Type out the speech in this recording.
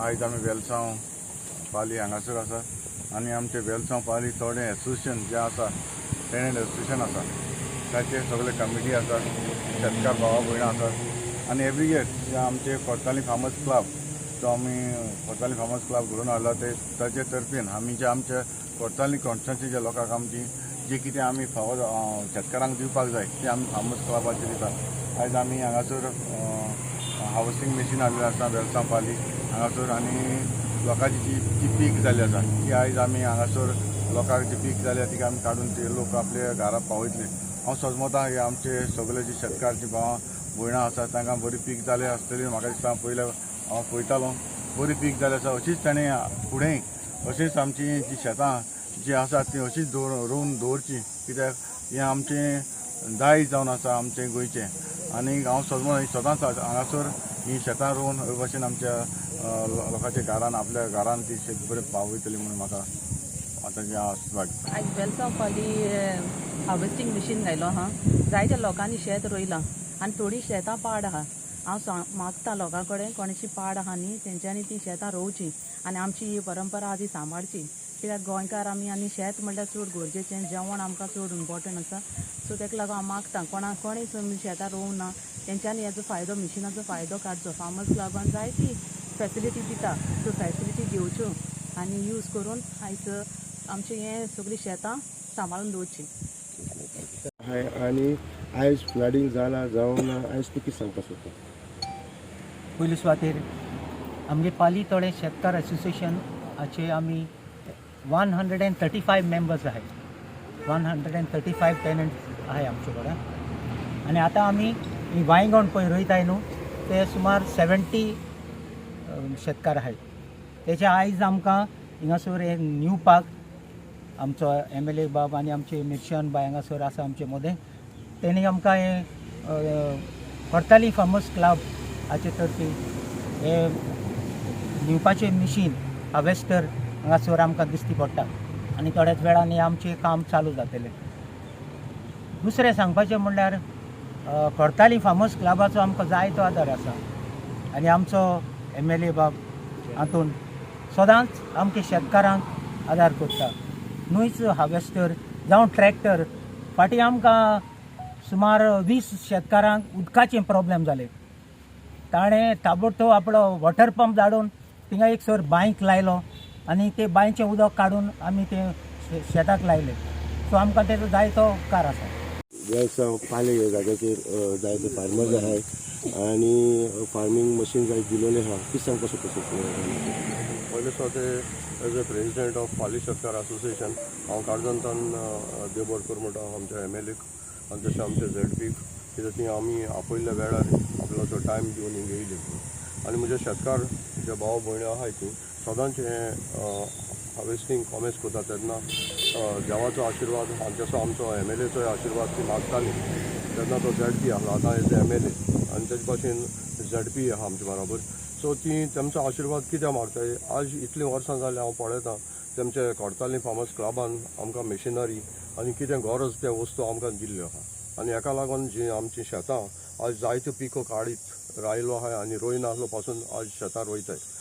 आयज आमी वेलसांव पाली हांगासर आसा आनी आमचे वेलसांव पाली थोडे एसोसिएशन जें आसा, टेनंट एसोसिएशन आसा, ताचे सगळे कमिटी आसा, शेतकार भावा भयणां आसात. आनी एवरी इयर जे आमचे कोर्ताली फार्मर्स क्लब, तो आमी कोर्ताली फार्मर्स क्लब घडोवन हाडला, ते ताचे तर्फेन आमी जे आमच्या कोर्ताली कॉन्स्टिट्युन्सीच्या लोकांक आमची जे कितें आमी फावो शेतकारांक दिवपाक जाय, ते आमी फार्मर्स क्लबाचेर दिता. आयज आमी हांगासर हार्वस्टींग मशीन हाडलेलें आसा वेलसांव पाली हांगासर. आनी लोकांची जी जी पीक जाल्ली आसा, ती आयज आमी हांगासर लोकांक जी पीक जाल्या, तिका आमी काडून ते लोक आपल्या घरा पावयतले. हांव सजमता हे आमचे सगळे जे शेतकार, जी भावां भयणां आसा, तांकां बरी पीक जाले आसतली. म्हाका दिसता, पयले हांव पळयतालो, बरी पीक जालें आसा. अशीच ताणें फुडें अशीच आमची जी शेतां जी आसा, ती अशीच दवर रोवन दवरची, कित्याक हें आमचें दायज जावन आसा आमचें गोंयचें. आनी हांव सजमो सदांच हांगासर ही शेतां रोवन हे भाशेन आमच्या लोकांच्या घरान, आपल्या घरान ती शेत बरें पावयतली म्हणून म्हाका आतां जें आस. आयज वेलसांव पाली हार्वेस्टींग मशीन घायलो आहा. जायत्या लोकांनी शेत रोयलां आनी थोडीं शेतां पाड आहा. हांव मागता लोकां कडेन, कोणाची पाड आहा न्ही, तेंच्यांनी ती शेतां रोवची आनी आमची ही परंपरा आहा ती सांबाळची, कित्याक गोंयकार आमी आनी शेत म्हणल्यार चड गरजेचें. जेवण आमकां चड इम्पोर्टंट आसा. सो ताका लागून हांव मागता, कोणा कोणें शेतां रोवंक ना, तेंच्यांनी हेजो फायदो, मिशिनाचो फायदो काडचो. फार्मर्स क्लबान जायती फॅसिलिटी दिता, त्यो फॅसिलिटी घेवच्यो आनी यूज करून आयज आमचें हें सगळीं शेतां सांबाळून दवरचीं. हाय, आनी आयज फ्लडींग जाला जावं ना, आयज तूं कितें सांगपाक सोदता? पयले सुवातेर आमगे पाली तोडे शेतकार असोसिएशन हाचे आमी 135 members आहाय, 135 tenants आहाय आमचे कडेन. आनी आतां आमी ही वायंगण पळय रोयताय न्हू, ते सुमार 70 शेतकार आहाय. तेचे आयज आमकां हिंगासर हे न्यू पार्क आमचो एमएलए बाब आनी आमचे मिर्शन बाय हांगासर आसा आमचे मदें. तेणी आमकां हें कोर्ताली फार्मर्स क्लब हाचे तर्फे हे न्हिवपाचें मिशीन हार्वेस्टर हांगासर आमकां दिश्टी पडटा आनी थोड्याच वेळान हें आमचें काम चालू जातलें. दुसरें सांगपाचें म्हणल्यार कोर्ताली फार्मर्स क्लबाचो आमकां जायतो आदार आसा आनी आमचो एमएलए बाब हातून सदांच आमच्या शेतकारांक आदार करता. न्हूच हार्वेस्टर जावं ट्रॅक्टर, फाटीं आमकां सुमार 20 शेतकारांक उदकाचें प्रॉब्लेम जालें. ताणें ताबडतोब आपलो वॉटर पंप धाडून थिंगा एक सर बांयक लायलो आनी ते बांयचें उदक काडून आमी तें शेताक लायलें. सो आमकां तेजो जायतो उपकार आसा. वेलसांव पाले ह्या जाग्याचेर जायते फार्मर्स आहाय आनी फार्मींग मशीन जाय दिलेलें आहा. कितें सांगपाक सोदता? पयले सुवातेर as a president of Pali शेतकार असोसिएशन हांव काळजांतल्यान देव बरें करूं म्हणटा आमच्या एमएलएक आनी तशें आमच्या झेडपीक, कित्याक ती आमी आपयल्ल्या वेळार आपलो टायम दिवन हिंगा येयली. आनी म्हजे शेतकार जे भाव भयणी आहाय, ती सदांच हें हार्वेस्टींग कॉमेस करता तेन्ना देवाचो आशिर्वाद आनी तसो आमचो एमएलएचोय आशिर्वाद ती मागताली. तेन्ना तो झेडपी आसलो, आतां एज एमएलए आनी तेजे भाशेन झेडपी आहा आमचे बराबर. सो ती तेमचो आशिर्वाद कित्याक मागताय, आज इतलीं वर्सां जालीं हांव पळयतां, तेमचे कोडताली फार्मर्स क्लबान आमकां मेशिनरी आनी कितें गरज ते वस्तू आमकां दिल्ल्यो आहा. आनी हेका लागून जी आमचीं शेतां आज जायत्यो पिको काडीत रायलो आहा आनी रोयनासलो पासून आज शेतां रोयताय.